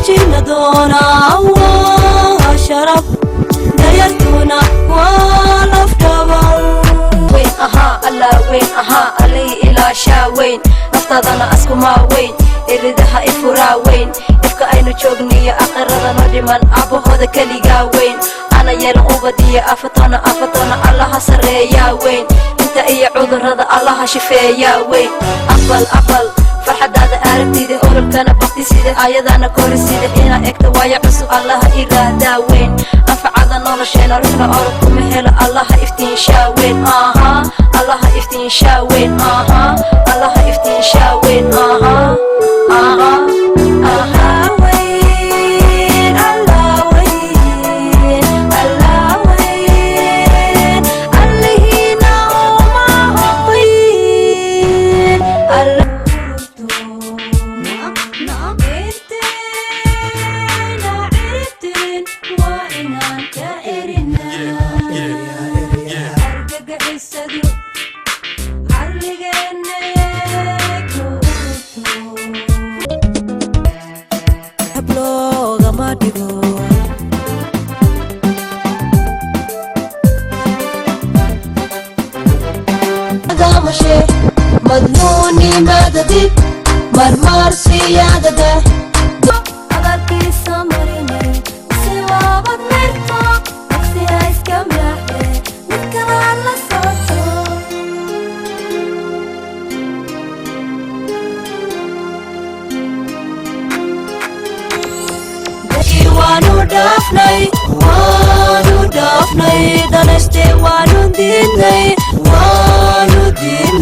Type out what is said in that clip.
Jirnadoona waa sharaf, dayartuna waa lafdhabar. Weyn ahaa Allah, weyn ahaa Allihii ilaashaa weyn, naftaadana askumaa weyn, iridaha ifuraa weyn, ifka aynu joogniyo aqirada noo dhiman, aabbahooda keligaa weyn, ana yeelan ubadiyo afatona afatona. Allaha sarreeyaa weyn, inta iyo cudurrada Allaha shifeeyaa weyn. Aqbal, aqbal farxadaada aragtida, ololkana baktisida, ayadana korisida, inaa egta waayo cusub. Allaha iraahdaa weyn, anfacada nolosheena ruuxna orod kuma helo. Allaha iftiinshaa weyn ahaa, Allaha iftiinshaa weyn ahaa, Allaha iftiinshaa weyn ahaa ahaa ahaa. Weyn Allah, weyn Allah, weyn Allihiina uma weyn Allah. Inteena ciribtirin waa inaan ka erinaa argagixisadu carligeenne ku ururto. Habloogama dhigo. Madnuunimadadib marmarsiyadada abalkiisa marine si waabad mirto waqtiga iska maaxe mid kala la socoto. Waanu dhaafnay.